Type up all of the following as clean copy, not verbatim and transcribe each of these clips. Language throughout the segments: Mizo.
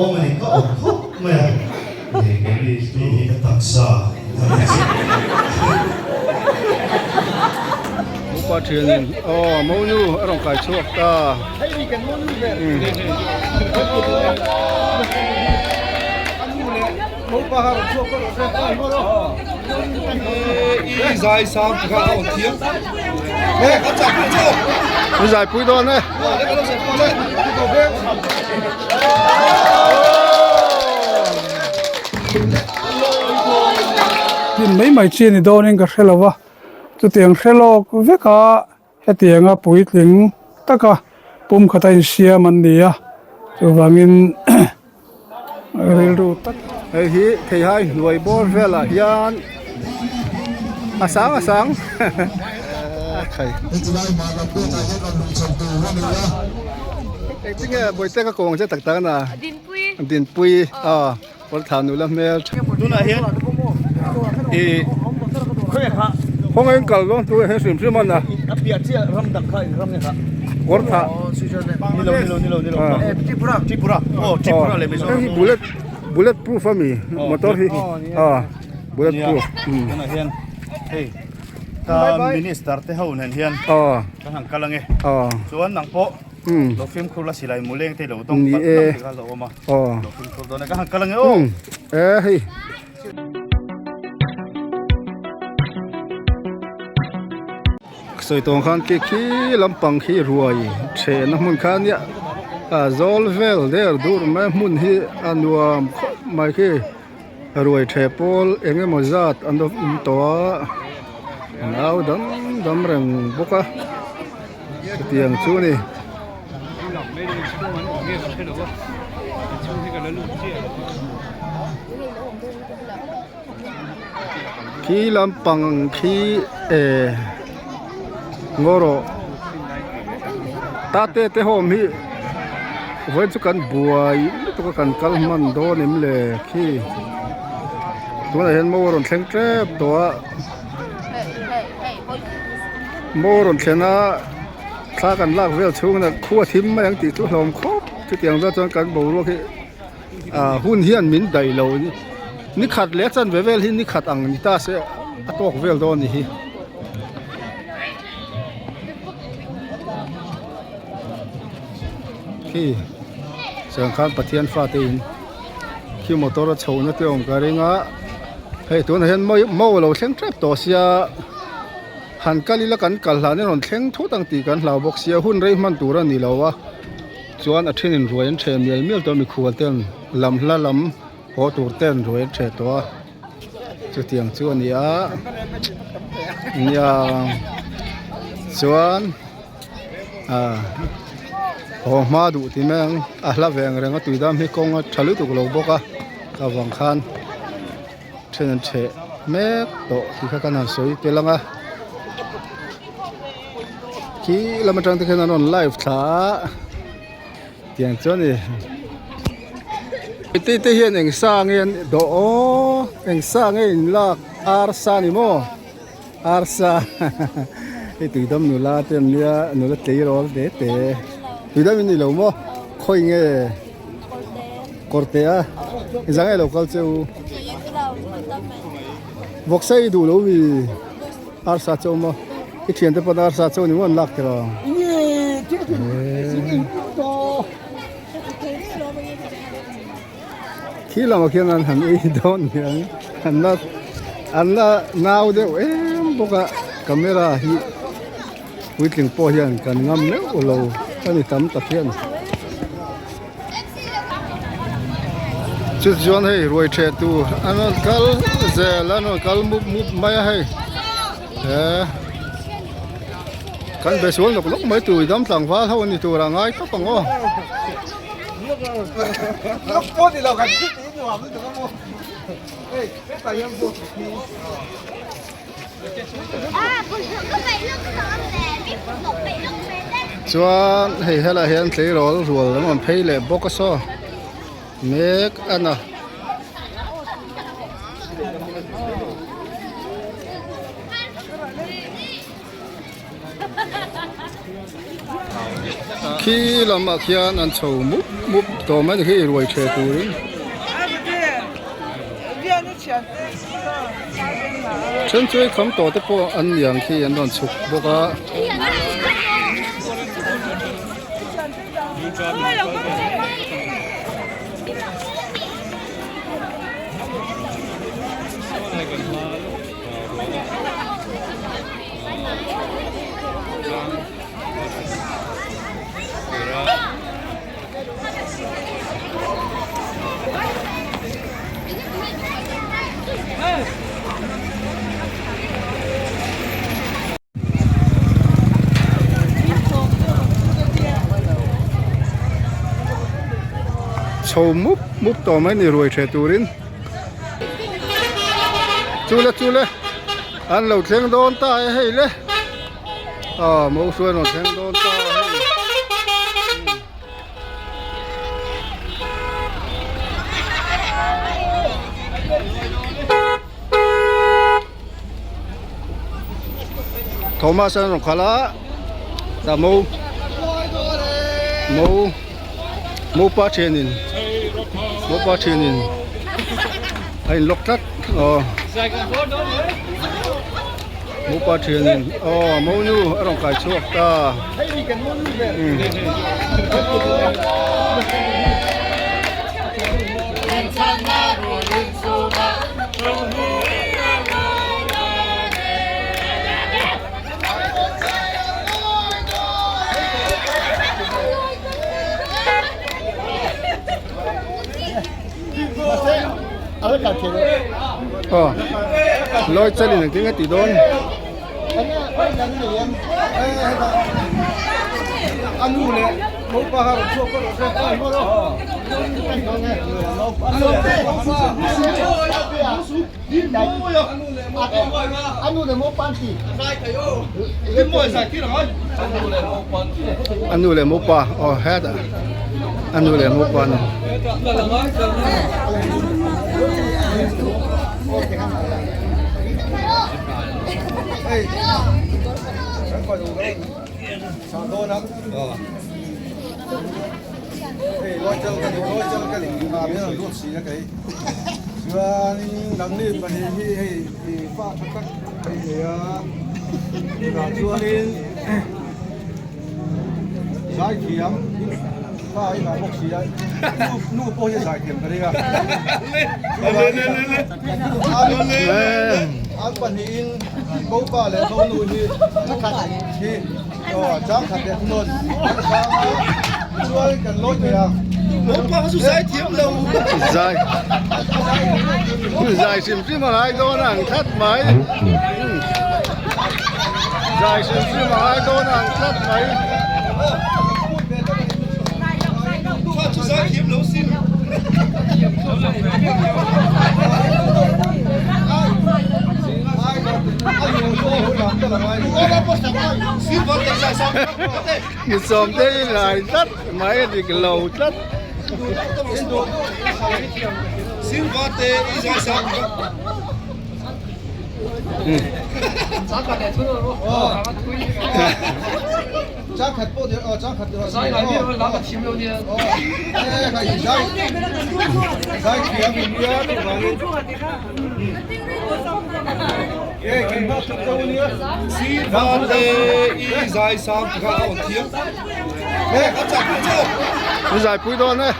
awm a ni, ka awm khawp mai a. Hei hi ka taksa. Upa thianin aw monu a rawn kai chhuak ta. I zai pui dawn e. Hnim mai mai chi a ni dawnin ka hre lo va, chutiang hre lawk veka hetianga puitling taka pumkhat a insiam an ni a, chuvangin rilru tak. Hei hi theihai hnuai bawr velah hian a sang a sang Engtinge Bawihte ka kawng che tak tak a na? Dinpui. Dinpui a. Kawrthah nula hmel tha. Tunah hian i khawiah kha. Khawngaih in kal dawn tu he hrim hrim a na. A piah chiah ram dang kha in ram nge kha. Kawrthah. Ni lo ni lo ni lo ni lo. Tripura Tripura aw Tripura leh Mizoram. Hei hi bullet bullet proof a mi motor hi a bullet proof. Tunah hian hei ka minister te ho nen hian kan han kal ange chuan nang pawh Lo fimkhur la silai mu leng te lo dawng palh tak te kha lo awm a. Lo fimkhur dawn e ka han kal ange aw. E hei. Sawi tawng khan khi khi lampang khi ruai thehna hmun kha nia a zawl vel der dur mai hmun hi a nuam khawp mai khi ruai theh pawl eng emaw zat an lo awm tawh a an au dam dam reng bawk a. Chutiang chu a ni. Khi lampang khi eh ngaw rawh tate te ho awm hi vawiin chu kan buai lutuk a kan kal hman dawn em le khi tunah hian mo a rawn thleng tep tawh a. Maw rawn thlen a thla kan lak vel chhung in khua thim mai ang tih chu hlawm khawp chutiang zawk chuan kan boruak hi ah hun hian min daih lo ni khat leh a chanve vel hi ni khat ang ni ta se a tawk vel dawn a ni hi. Khi chuan khan Pathian fate in khi motor a chhohna te awm ka ring a hei tunah hian maw a lo thleng tep tawh sia han kal ila kan kal hlan in rawn thleng thut ang tih kan hlau bawk sia hun rei hman tur a ni lo a chuan a then in ruai an theh mial mial tawh a mikhual ten lam hla lam haw tur ten ruai an theh tawh a chutiang chu a ni a nia chuan ah haw hma duh ti mai ang a hla ve ang reng a tuidam hi kawng a tha lutuk lo bawk a avang khan then an theh mek tawh tih kha kan han sawi tel ang a khi lam atang te khian an rawn live thla a tiang chuan ni te te hian eng sa nge an dawh aw eng sa nge in lak ar sa ni maw. Arsa hei tuidam nula te an nia nula tleirawl te te tuidam in ni lo maw khawi nge kawrte a zang e lo kal che u vawksa i duh lo mi arsa che awm a i thian te pawn arsa che ni maw an lak tir ang Khi lamah khian an han ei dawn hian an la an la nau deuh em bawk a camera hi puitling pawh hian kan ngam meuh lo a ni tam tak hian chu chuan hei ruai theh tur an rawn kal zel an rawn kal mup mup mai a hei he kan be sual nawk nawk mai tur dam tlangval ho a ni tur a ngai tawp ang aw. Chuan hei helaiah hian tleirawl rual an rawn phei leh bawk a saw mek a na. Khi lamah khian an chho mup mup tawh mai a ni khi ruai ṭhe turin. Then chu hei kham tawh te pawh an ni ang khi an rawn chhuk bawk a. Chho mup mup tawh mai ni ruai ṭheh turin chule chule an lo thleng dawn ta e hei le aw mo hruai an rawn thleng dawn ta hei. Thomas an rawn khalh a tah mo mo mopa thianin mopa thianin a in lock tlat aw mopa thianin aw mo nu a rawn kai chhuak ta umm. Aw lawi chalin engtin nge tih dawn. A nu leh mopa aw hetah a nu leh mopa an awm. Zai zai hrim hrim a ngai dawn ang tlat mai zai hrim hrim a ngai dawn ang tlat mai. Mi sawm te hi lai tlat mai a dik lo tlat. Zai pui dawn e.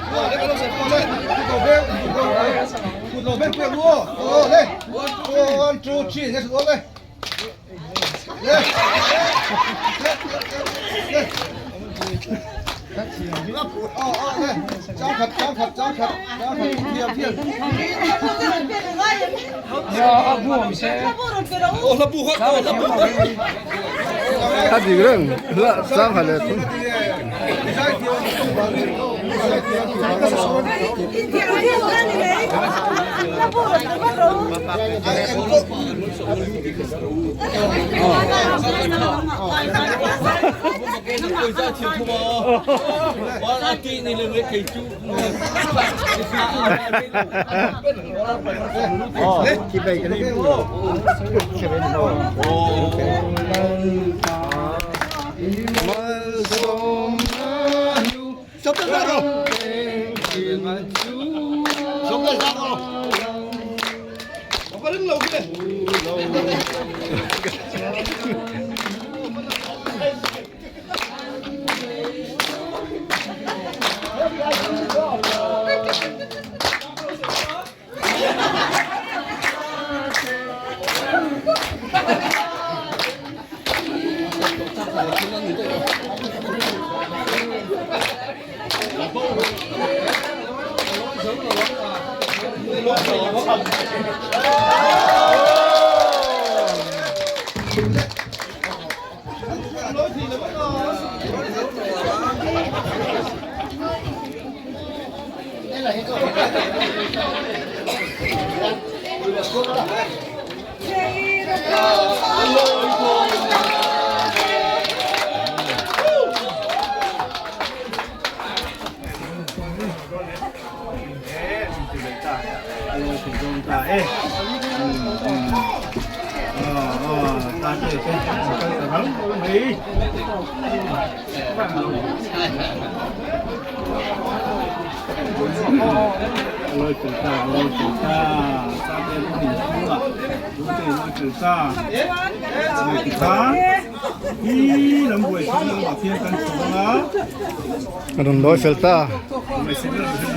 A dik reng hla chang khat leh thum. Malsawmna. A rawn lawi fel ta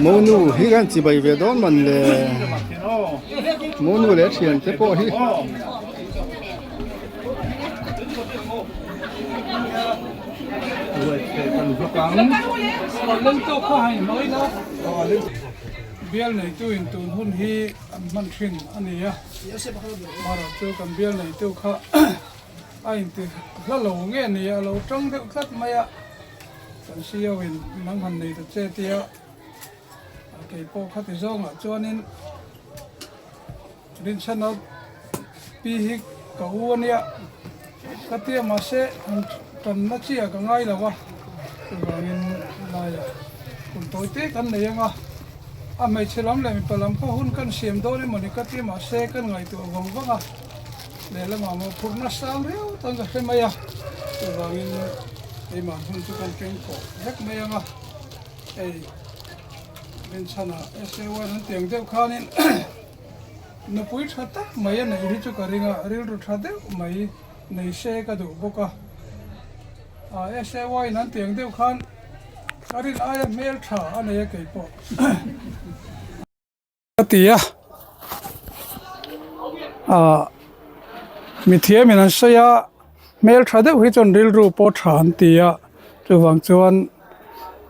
monu hi khan chibai ve dawn man le monu leh thian te pawh hi. Bial neitu in tun hun hi an hman thin a ni a, amaherawh chu kan bial neitu kha a inti hla lo nge ni a lo tang deuh tlat mai a, kan CEO in nang han nei ta che tia kei pawh khati zawngah chuanin Rinchhana pi hi ka u a nia ka tia mahse an tanna chi ah ka ngai lo a chuvangin laia kum tawi te kan nei anga a hmeichhe lam leh mipa lam kha hun kan siam dawn emaw ni ka tia mahse kan ngaihtuah vang vang a lehlamah maw phurhna sang riau tan ka hre mai a chuvangin keimah hun chu kan keng kawh vek mai anga hei Rinchhana SA one an tiang deuh khanin nupui tha tak mai a neih hi chu ka ring a, rilru tha deuh mai nei se ka duh bawk a. Ah SA one an tiang deuh khan ka rin aia hmel tha a nei a kei pawh. Ka ti a, ah mithiamin an sawi a, hmel tha deuh hi chuan rilru pawh tha an ti a, chuvang chuan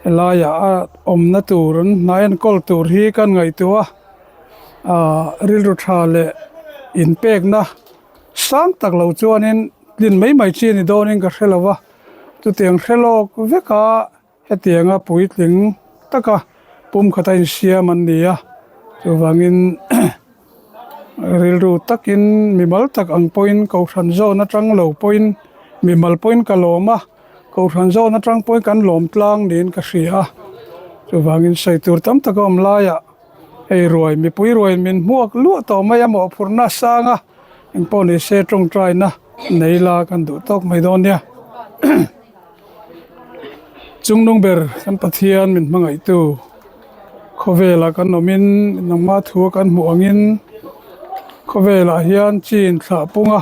helaiah a awmna tur an hnai enkawl tur hi kan ngaihtuah a, ah rilru tha leh inpekna sang tak lo chuanin tlin mai mai chi a ni dawnin ka hre lo va, chutiang hre lawk vek a. Hetianga puitling taka pumkhata insiam an ni a, chuvangin rilru takin mimal tak ang pawhin kohhran zawn atang lo pawhin mimal pawhin ka lawm a, kohhran zawn atang pawhin kan lawm tlang niin ka hria a, chuvangin sawi tur tam tak a awm laiah hei ruai mipui ruaiin min hmuak luah tawh mai a mawhphurhna a sang a, engpawh ni se tawngtaina nei la kan duh tawk mai dawn nia. Chungnung ber kan Pathian min hmangaihtu khawvelah kan awmin nangma thu a kan hmuh angin khawvelah hian chin thlah pung a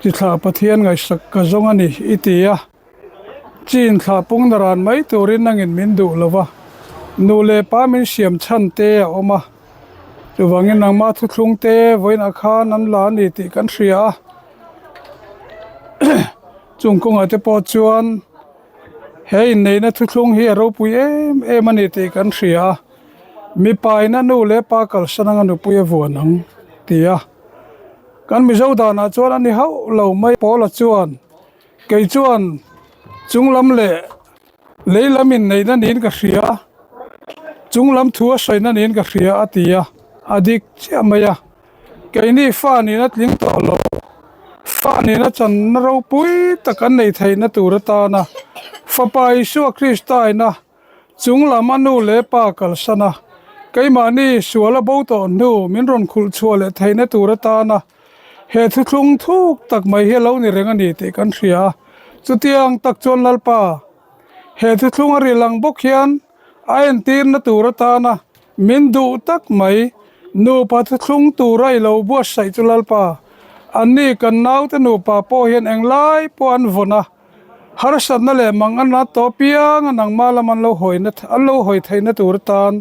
chi thlah Pathian ngaihsak ka zawng a ni i ti a chin thlah pung na ran mai turin nangin min duh lo va nu leh pa min siam chhan te a awm a chuvangin nangma thuthlung te vawiinah khan an la a ni tih kan hria a. Chung kawngah te pawh chuan he inneihna thuthlung hi a ropui em em a ni tih kan hria a, mipa in a nu leh pa kalsan anga nupui a vuan ang ti a, kan Mizo danah chuan a ni hauh lo mai. Paula chuan kei chuan chung lam leh lei lam inneihna niin ka hria a, chung lam thu a sawina niin ka hria a ti a, a dik chiah mai a. Keini fa nihna tling tawh lo, fa nihna channa ropui tak an nei theihna tur atana Fapa Isua Krista ina chung lam a nu leh pa kalsan a, keimahni sual a bo tawh hnu min rawn khulh chhuah leh theihna tur atana he thuthlung thuk tak mai hi a lo ni reng a ni tih kan hria a. Chutiang tak chuan Lalpa. He thuthlung a ril ang bawk hian a entirna tur atana min duh tak mai nupa thuthlung tura i lo buatsaih chu Lalpa, anni kan naute nupa pawh hian englai pawh an vawn a, harsatna leh mang an la tawh piang a nangmah lam an lo hawina an lo hawi theihna tur atan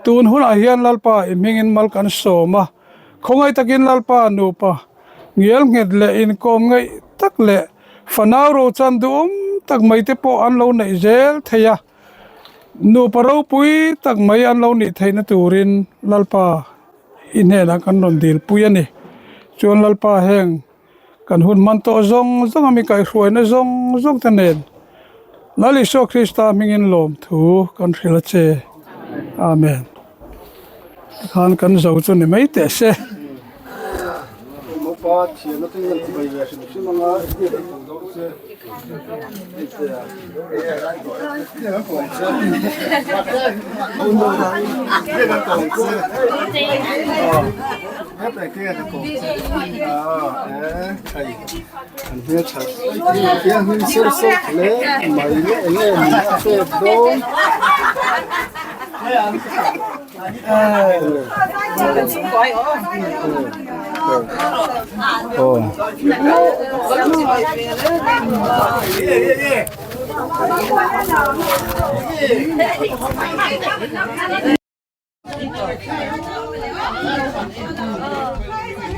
tun hunah hian Lalpa i hmingin mal kan sawm a, khawngaih takin Lalpa nupa ngial nghet leh inkawm ngeih tak leh Fanau rochan duhawm tak mai te pawh an lo neih zel thei a, nupa ropui tak mai an lo nih theihna turin Lalpa i hnenah kan rawn dilpui a ni. Chuan Lalpa heng kan hun hman tawh zawng zawng a mi kaihhruaina zawng zawng te nen Lal Isua Krista hmingin lawmthu kan hrilh a che. Amen. Tikhan kan zo chu ni mai teh se.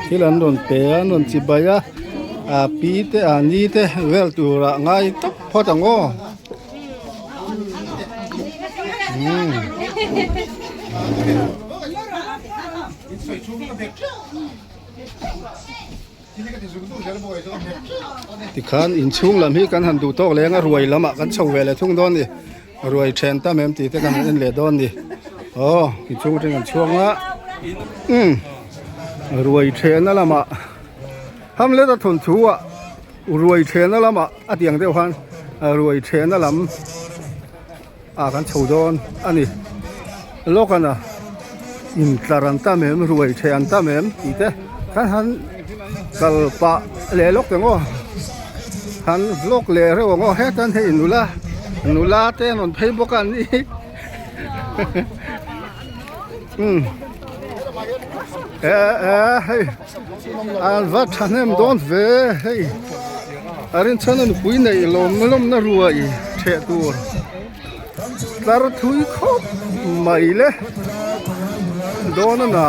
Thil an rawn pe a an rawn chibai a ah pi te ah ni te vel turah ngai tawp phawt ang aw. Tikhan inchhung lam hi kan han duh tawk leng a ruai lamah kan chho ve leh thung dawn a ni ruai then tam em tih te kan han en leh dawn a ni aw inchhung atang kan chhuak a umm ruai then a lamah hamlet a thawnthu ah ruai then a lamah a tiang deuh khan ruai then a lam ah kan chho dawn a ni lawkana intlar an tam em ruai theh an tam em tih te khan han kal pah leh lawk ang aw han vlog leh reuh ang aw hetan hei nula nula te an rawn phei bawk a an ni umm eh eh hei an va thahnem dawn ve hei a rinchhan a nupui neih lawm lawmna ruai theh tur tlar thui khawp mai le dawn a na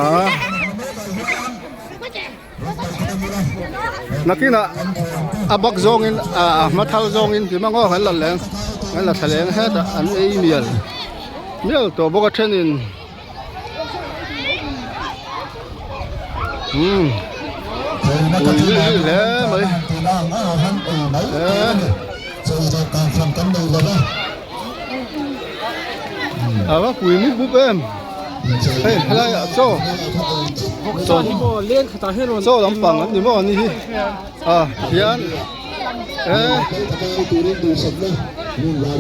nakinah a bak zawngin a hma thal zawngin ti mang aw kan la leng kan la thla leng hetah an ei mial mial tawh bawk a thenin. Umm ui hle mai a va pui mup mup em hei helai ah chaw chaw chaw lampang an ni maw ani hi a hian eh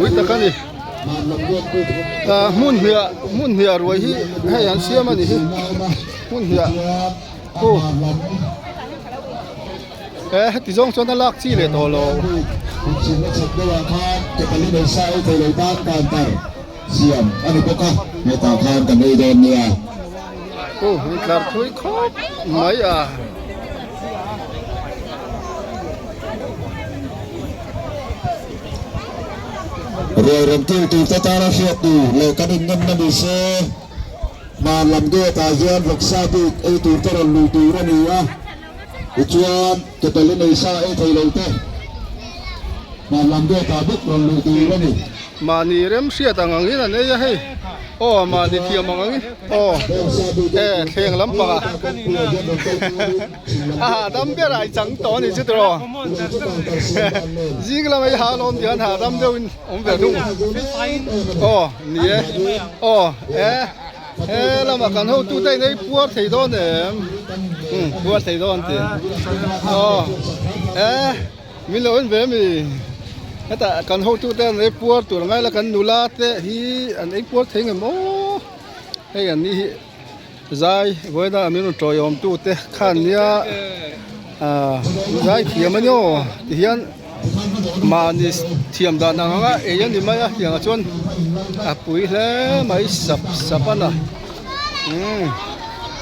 ui tak a ni. Hmun hliah hmun hliah ruai hi hei an siam a ni hi hmun hliah aw he heti zawng chuan a lak chi leh tawh lo. Aw intlar thui khawp mai a. Ruai rawn kil turte tana hriat tur leh kan inngemna ni se, hman lam gate ah hian vawksa bik ei turte rawn lui tur a ni a, tichuan ke pali nei sa ei thei lo te hman lam gate ah bawk rawn lui tur a ni. Mahni rem hriat ang angin an ei a hei, aw mahni thiam ang angin aw e thleng lampangah A hahdam ber a i chang tawh a ni chu tiraw zing lamah i hahlawm tih khan hahdam deuhin awm ve thung aw ni e aw e he lamah kan hotute in ei puar thei dawn em umm puar thei dawn tih aw e min lo en ve mi hetah kan hotute an ei puar tur angai la kan nula te hi an ei puar thei ngem aw hei an ni hi. Zai vawiina min rawn tawiawm tu te khan nia ahh zai thiam a ni aw ti hian. Mahni thiam dan ang anga ei a ni mai a tiangah chuan a pui hle mai sap sap a na umm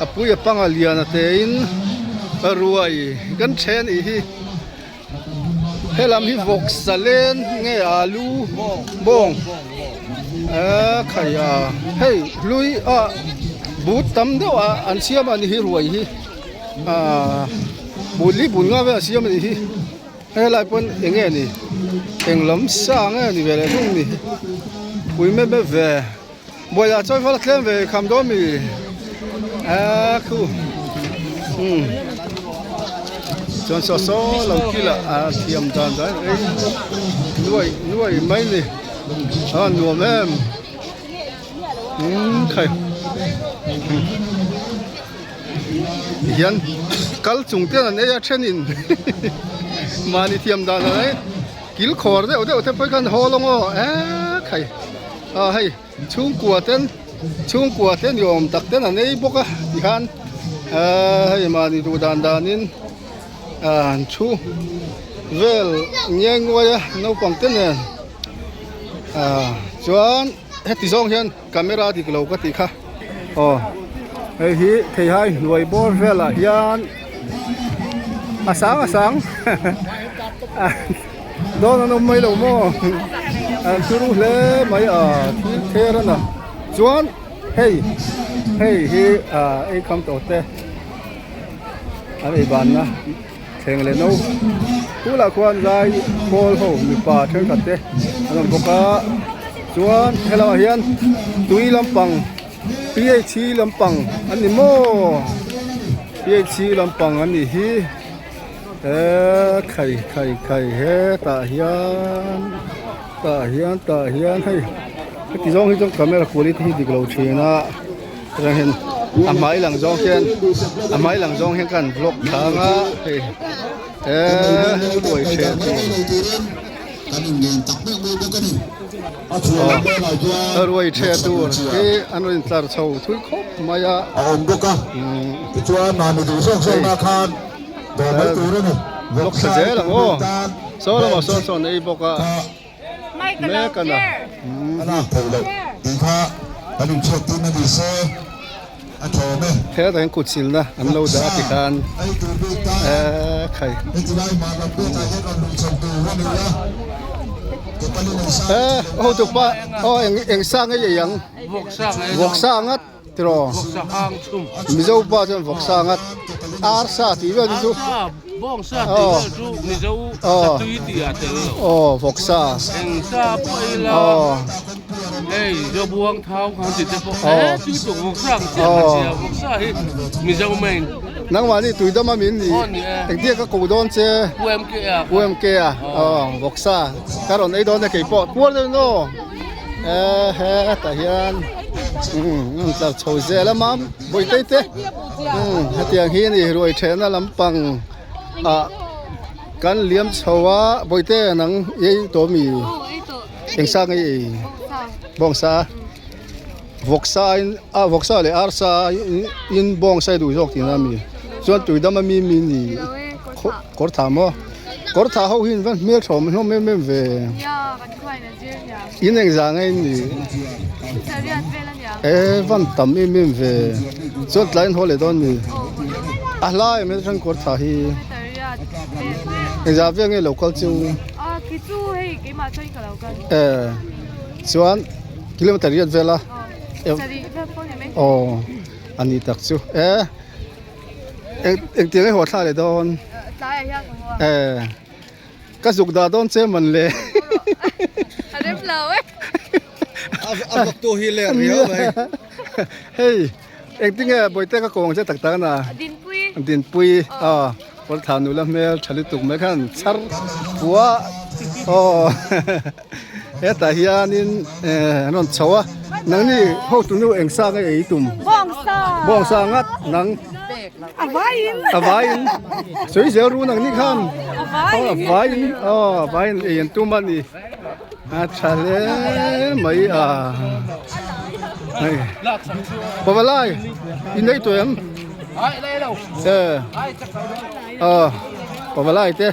a pui a panga lian a te in ruai kan then ih hi helam hi vawksa len nge alu bawng eee khai a hei hlui ah but tam deuh ah an siam a ni hi ruai hi aaa but li but nga vel a siam a ni hi. Helai pawn eng nge ni eng lam sa nge ni ve leh hlung ni pui mep mep ve buaina chawi vel a tlem ve kham dawn mi eee khu umm chuan saw saw lo kil ah a thiam dan dan ei nuai nuai mai ni a nuam em umm khai. Tihian kal chung ten an ei a thenin mahni thiam dan an ei kil khawr deuh deuh te pawh khan haw lawng aw eee khai a hei chhungkua ten chhungkua te ni awm tak ten an ei bawk a tikhan eee hei mahni duh dan danin an thu vel nge nguai a naupang te nen ah chuan heti zawng hian. Camera dik lo ka tih kha aw hei hi theihai hnuai bawr velah hian a sang a sang dawn an awm mai lo maw an turu hle mai a thil ther a na chuan hei hei hi ah ei kham tawh te an ei banna thleng leh no tunah khuan zai pawl ho mipa thenkhat te an awm bawk a chuan helaiah hian tui lampang P H E lampang an ni maw P H E lampang an nih hi eee khai khai khai hetah hian tah hian tah hian hei heti zawng hi chuan camera quality hi dik lo thin a. Chuan hian a hmai lang zawng hian a hmai lang zawng hian ka han vlog thlang a hei eee ruai hreh tur aw ruai hreh tur hi an rawn intlar chho thui khawp mai a umm hei vlog thla zel ang aw saw lamah sawn sawn ei bawk a. mek a na. Hetah hian kut silna an lo dah a tikhan eee khai eee hotupa aw eng eng sa nge ei ang vawksa ngat. Tiraw? Vawksa hang chhum. Mizo pa chuan vawksa ngat arsa tih vel chu. Arsa, bawngsa tih vel chu Mizo satui tih ah tel lo. Aw, vawksa. Eng sa pawh ei la. Aw. Hei, Zobuang thau khan tih te pawh. He tui tuk vawksa ang chiah kha chia. Vawksa hi Mizo main. Nangmahni tuidam a min ni. Aw ni e. Engtia ka ko dawn che? UMK a. UMK a. Aw, vawksa. Ka rawn ei dawn e keipawh. Puar deuh in aw. Eee hetah hian umm tlar chho zel a mam bawihte te umm hetiang hi a ni ruai thehna lampang ah kan liam chho a bawihte nang i ei tawh mi eng sang nge i ei bawngsa vawksa in ah vawksa leh arsa in bawngsa i duh zawk tihna a mi chuan tuidam a mi mi ni kawr tha maw kawr tha ho hi an va hmeltha awm hlawm em em ve. In engzah nge in nih? E van tam em em ve. Chuan tlai an haw leh dawn mi? A hla em atang kawr tha hi. Engzah vel nge lo kal chu? E chuan kilometer riat vel a. Aw a ni tak chu. E engtiang nge haw thla leh dawn? E. Ka zuk dah dawn che man le. A rem lo e. A vlog tu hi leh riau mai. Hei engtinge bawihte ka kawng che tak tak na. Dinpui. Dinpui a kawr tha nula hmel tha lutuk mai khan chhar pua aw hetah hianin an rawn chho a nangni hotunu eng sa nge ei tum. Bawngsa. Bawngsa ngat nang. A vaiin. A vaiin. Sawi zel run ang ni khan. A vaiin. A vaiin. Aw a vaiin ei an tum a ni. A tha hle mai a. Hei. Pavalai in ei tawh em? Eh. Aw pavalai te.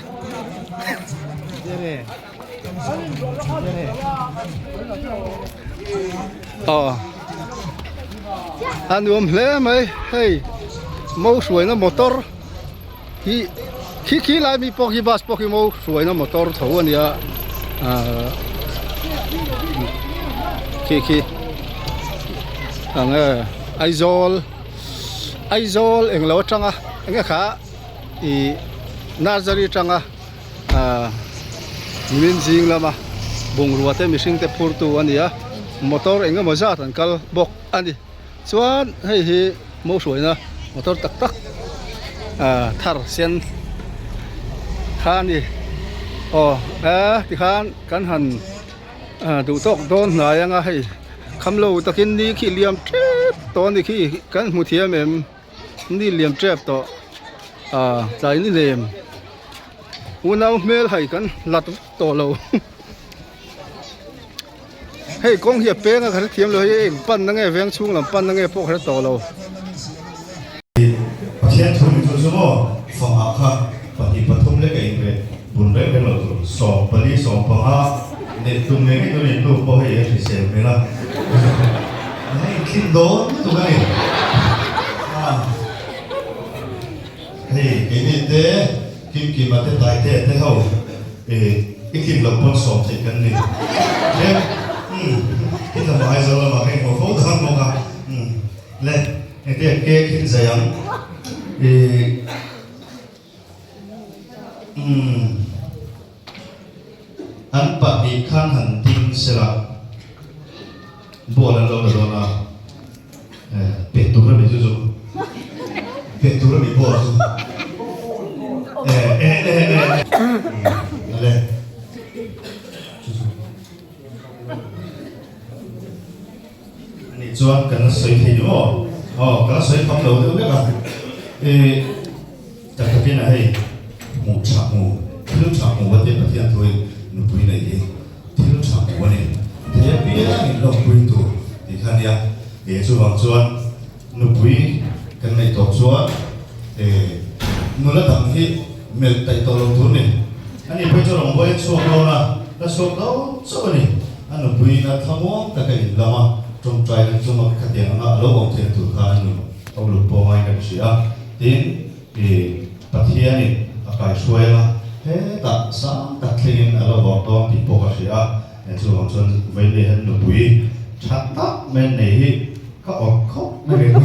Aw a nuam hle mai hei mo hruaina motor hi khi khi lai mi pawh khi bus pawh khi mo hruaina motor tho a nia ahh khi khi eng nge Aizawl Aizawl englo atanga eng nge kha ih nursery atanga ahh nimin zing lama bungrua te mihring te phur tu a ni a motor eng emaw zat an kal bawk a ni chuan hei hi mo hruaina motor tak tak ahh thar sen kha a ni aw e tikhan kan han ahh duh tawk dawn hnai anga hei khamlo takin ni khi liam tep tawh a ni khi kan hmu thiam em. Ni liam tep tawh ah tlai ni lem unau hmel hai kan hlat vak tawh lo hei kawng hi a peng a ka hrethiam lo hei eng pan na nge veng chhung lam pan na nge pawh ka hre tawh lo. Pathian thu ni chu chu maw fangah kha pahnih pathum lek a inreh bun reng reng lo tur 14 15 neih tum ngei ngei tur in nu pawh hei a hrisel hmel a. Hei thlin dawn lutuk a ni. Hei keini te Kim Kima te Tai te te ho i thlin loh pawn sawm theih kan ni. Tlem umm i tlama Aizawl lamah ka inhmuh fo dawn bawk a. Umm le engtia cake hi zai ang i umm. An pahnih khan han ding sela ball an lo la dawn a, pet tur a ni chu chu, pet tur a ni ball chu, eh eh eh eh le chu chu ani chuan kan la sawi thei ni maw, aw ka la sawi pham lo deuh vek a, eh. Tak takin a hei hmuh tha hmu, thil tha hmu a tia Pathian thuin nupui nei hi thil tha hmu a ni. Thei apiang in lawmpui tur tih kha nia. E chuvang chuan nupui kan neih tawh chuan e nula dang hi melh taih tawh lo tur ni. Ani phei chu rawngbawlh a chhuak dawn a, la chhuak dawn chauh a ni. A nupui in a thlamuang taka in lam a, tawngtaina chunga khatiang anga a lo awm theihna tur khan a nun a uluk pawh ngaiin kan hria a. Tin, i Pathianin a kaihruai anga hetah sang tak thlengin a lo vawr dawn tih pawh ka hria a, chuvang chuan vawiin hian nupui tha tak mai an nei hi ka awrh khawp mai ve mai.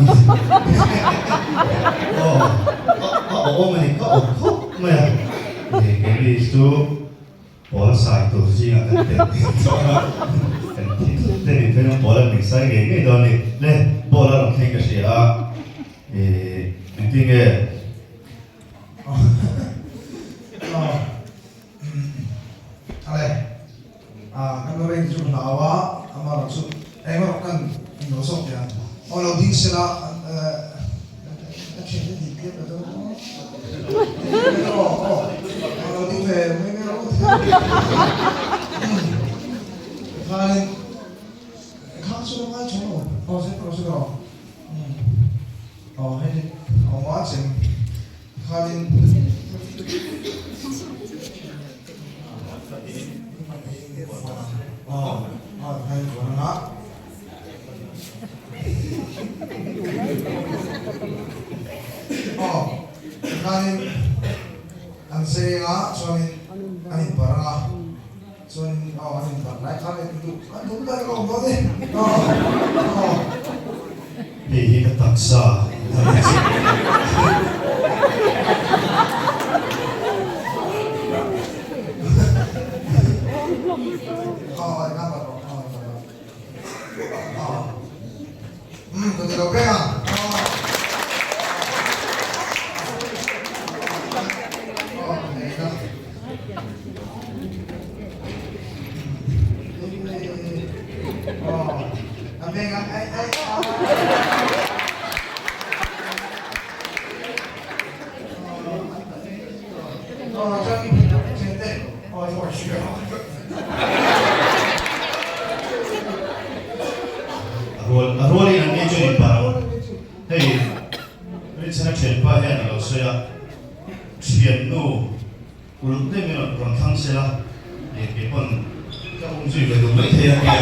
Aw, a awm a ni, ka awrh khawp mai a. Keini chu Pawl sai tur zingah kan tel tawh a, kan thi thut te nih phei pawl an min sai ngei ngei dawn a ni. Le, ball a rawn thleng ka hria a, ih engtin nge? Ale, kan lo reng chu hlau a, amarawh chu engemaw kan inlo zawk teh ang. Aw lo ding sela, Ka thian te dik tlem lo deuh maw? Aw aw aw lo ding ve mai mai rawh Khanin khang chu ngai chhawng lo aw se tawh se tawh aw hei aw ma chem khanin aw aw khanin buan a Aw, tikhanin an zeng a, chuanin an inbarh ang a, chuanin aw an inbarh lai khan an duh an duh daih alawm dawn e, aw aw. Hei hi ka taksa a ni che. Aw, tikhan barh rawh, aw barh rawh. Umm ka ti lo vek a. A rualin an ni chu in par ang. Hei Rinchhana thianpa hian a lo sawi a, thiannu uluk deuhin rawn thlang sela, kei pawn. Zui ve duh mai thei a nia.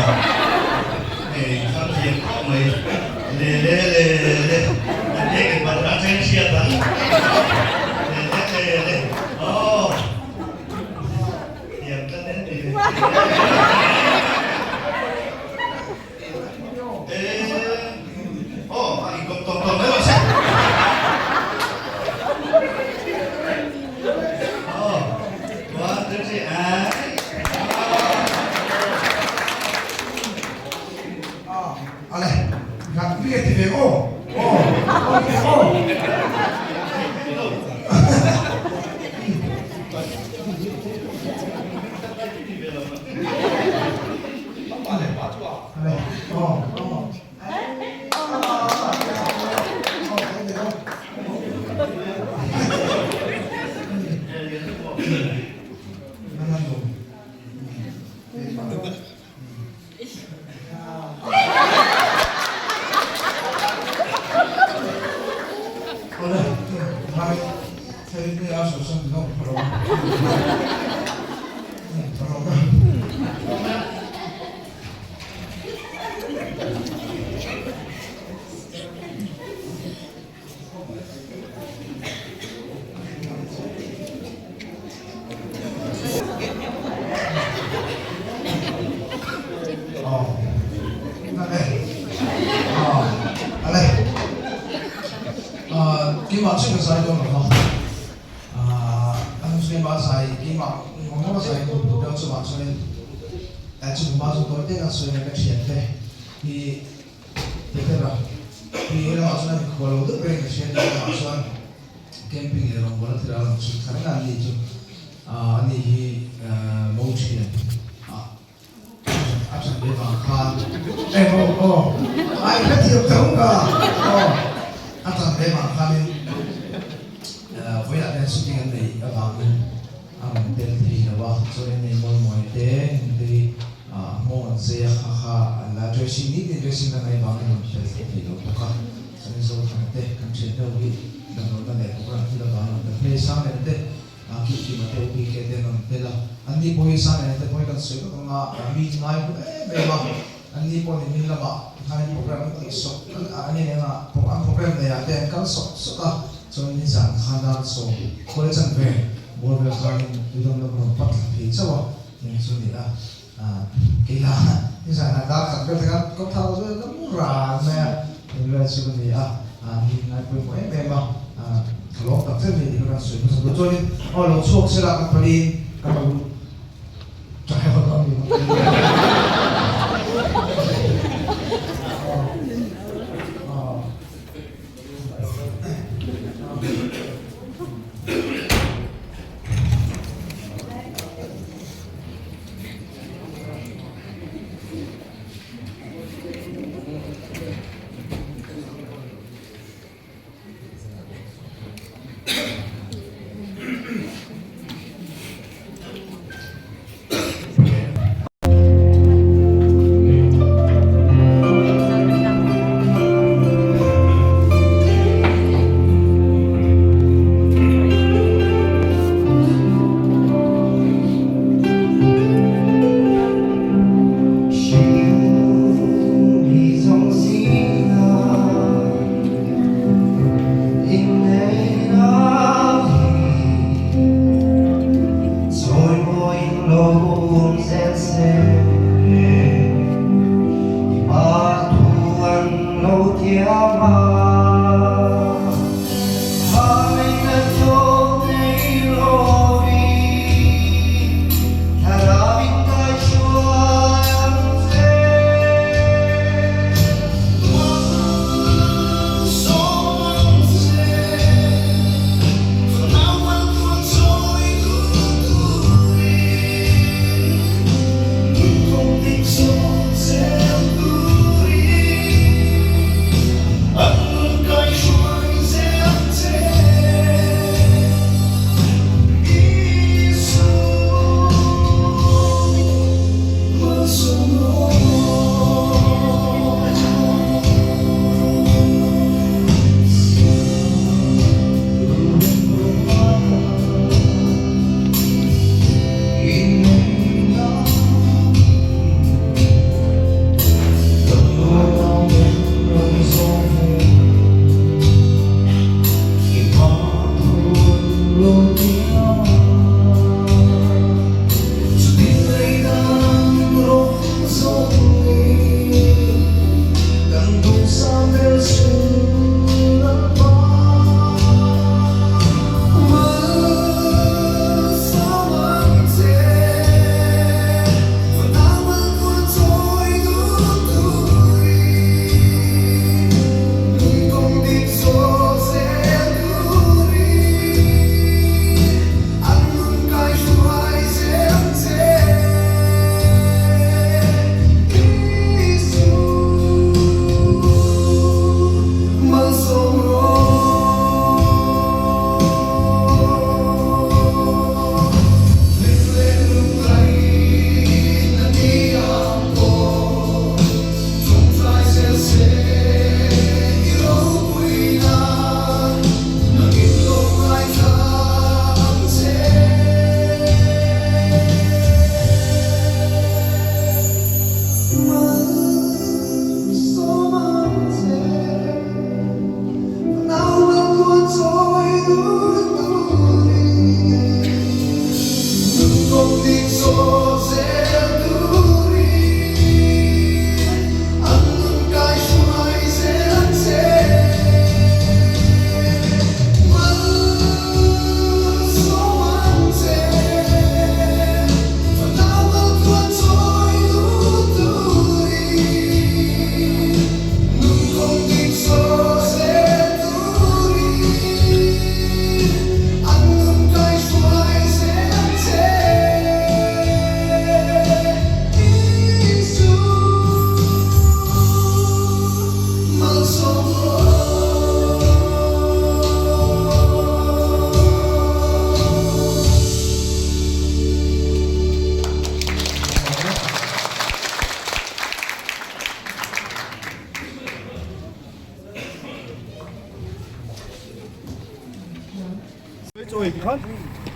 Hei thar thiam khawp mai. Le le le le. An eng in ban ran cheng hriat ang. Le le le le. Aw. Thiam tlat en ti ve. Aw, a inkawm tawm tawm mai rawh se. Aw, one, two, three, and... Ale, ngat mi a ti ve aw, aw, aw, aw. Camping leh rawngbawlna thil a lang chhut thar reng a, ani chu ani hi mo thian a a that ve vang khan eh aw aw ai hre thiam tho ka aw a that ve vang khanin vawiinah te hian shooting an neih avangin a rawn tel thei lo a, chuanin hei mawi mawi te heng te hi a nghawng an zai a kha kha an la dressing nitin dressing na ngai vangin rawn tel thei lo bawk a. Chuan Zothana te kan thian deuh hi damlohna leh program thil avang an tel phei Sangliana te Kihkima te UPK te an rawn tel a, anni pawh hi Sangliana te pawh hi kan sawi vak anga mi ngai hmu em em a, anni pawh ni min lamah tikhanin program an tih sawk an in eng ah an program nei ah te an kal sawk sawk a, chuan nizan khan dar sawm khawl chan ve bawr vel khanin tuidam lam rawn pat thla phei chauh a, tiang chu a ni a. Keila nizan ah dar khat vel te khan kawp thar chu la mu ran mai a, heng vel chu ka ni a, mi ngai pawimawh em em a, ka lawm tak zet a ni tih kha kan sawi hmasa duh chuanin aw lo chhuak sela kan paliin kan lo try hawn a ni.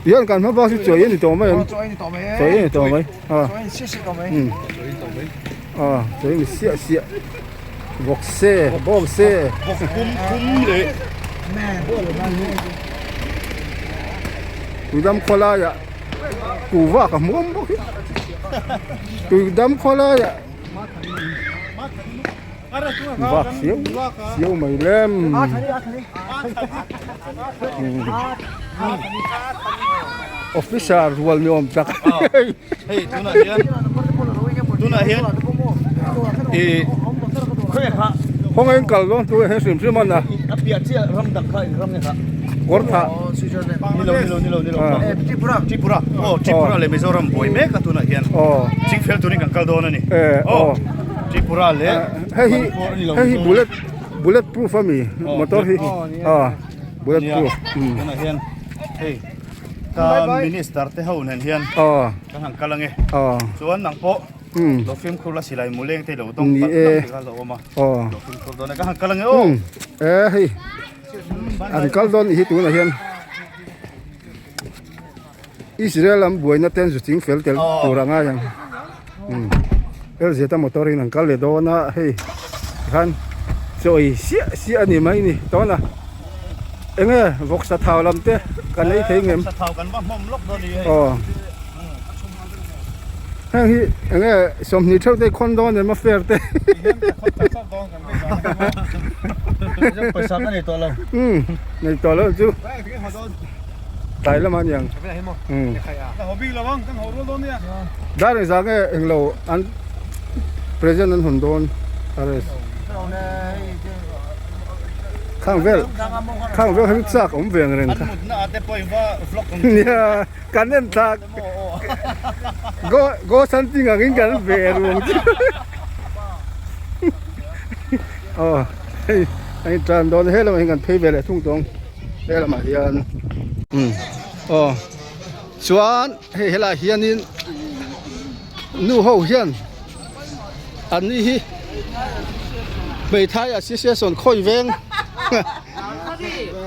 Hian kan hma bak hi chawi a ni tawh mai em? Chawi a ni tawh mai. Chawi a ni tawh mai. Chawi a ni siah siah tawh mai. A chawi a ni siah siah. Vawk se, bawk se. Vawk pum thum leh. Tuidam khawlaiah kuhva ka hmuam bawk hi. Tuidam khawlaiah vak siau siau mai lem. Officer rual ni awm tak. Hei tunah hian tunah hian i Khawngaih in kal dawn tu he hrim hrim a na. A piah chiah ram dang kha in ram nge kha. Kawr thah. Nilo nilo nilo nilo. Tripura. Tripura. Oh Tripura leh Mizoram buai mek a tunah hian. Oh. Chingfel turin kan kal dawn a ni. Eh oh. Tripura leh Hei hi hei hi bullet bullet proof a mi motor hi. Ah bullet proof. Tunah hian hei ka minister te ho nen hian kan han kal ange. Chuan nang pawh Lo fimkhur la silai mu leng te lo dawng palh hlauh te kha lo awm a. Lo fimkhur dawn e ka han kal ange aw. E hei an kal dawn nih hi tunah hian Israel an buaina ten zu ching fel tel tur a ngai ang. LZ a motor in an kal leh dawn a hei tikhan chawi siah siah a ni mai ni tawn a enge vawksa thau lam te kan ei thei ngem. Vawksa thau kan va hmawm lawk dawn a ni hei. Heng hi enge 20 theuh te khawn dawn em a fair te. Pawisa ka nei tawh lo. Um nei tawh lo chu. Tlai lamah aniang. Um. Dar engzah nge englo an present an hawn dawn RS. Khang vel khang vel kha chu chak awm ve ang reng kha. An mutna ah te pawh in va vlog ang. Nia kan en thak. Go go something angin kan ve rung chu. Aw hei a in tan dawn he lamah hian kan phei ve leh thung tawng he lamah hian um aw chuan hei helaiah hianin nu ho hian an ni hi hmeithai association khawi veng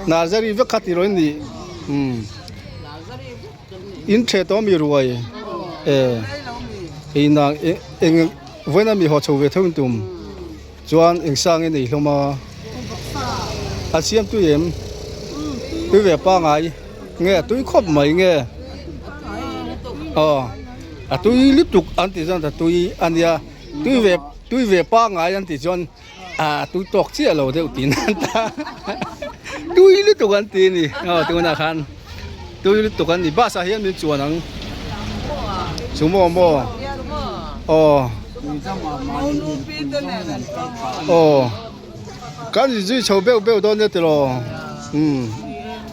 Nazari vek kha tih rawh in ni um. In the tawh mi ruai e ei nang eng vawiin mi haw chho ve theuh in tum chuan eng sang in ei hlawm a a siam tui em tui ve pangai nge a tui khawp mai nge aw a tui lutuk an tih chuan a tui a nia tui ve tui ve pangai an tih chuan. Ah tui tawk chiah lo deuh tih nan ta tui lutuk an ti a ni aw tunah khan tui lutuk an ni bus ah hian min chuan ang chu maw maw aw aw kan inzui chho beuh beuh dawn nia tiraw umm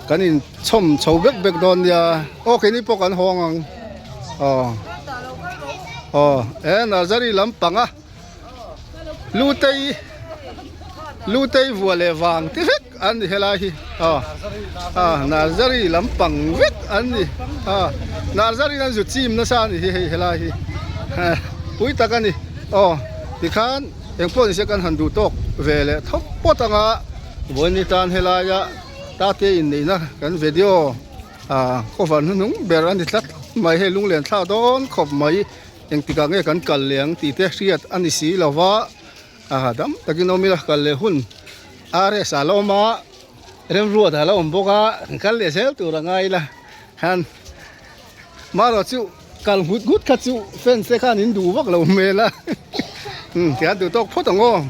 kan in chhawm chho bek bek dawn nia aw keini pawh kan hawng ang aw aw e nursery lampang a. Lutei Lutei vua leh vang te vek an ni helai hi aw a Nazari lampang vek an ni a Nazari an zu chim nasa a ni hi hei helai hi pui tak a ni aw tikhan engpawh nise kan han duh tawk ve leh thawk pawt anga vawiin tan helaia tate inneihna kan video ah cover hnuhnung ber a ni tlat mai hei lunglen thlak dawn khawp mai. Engtikah nge kan kal leh ang tih te hriat a ni si lo va, a dam takin awm ila kal leh hun RS ah la awm a, remruat ah la awm bawk a, kan kal leh zel tur a ngai ila hian marawh chu kal nghut nghut kha chu fans te khan in duh vak lo hmel a, tihian duh tawk phawt ang aw.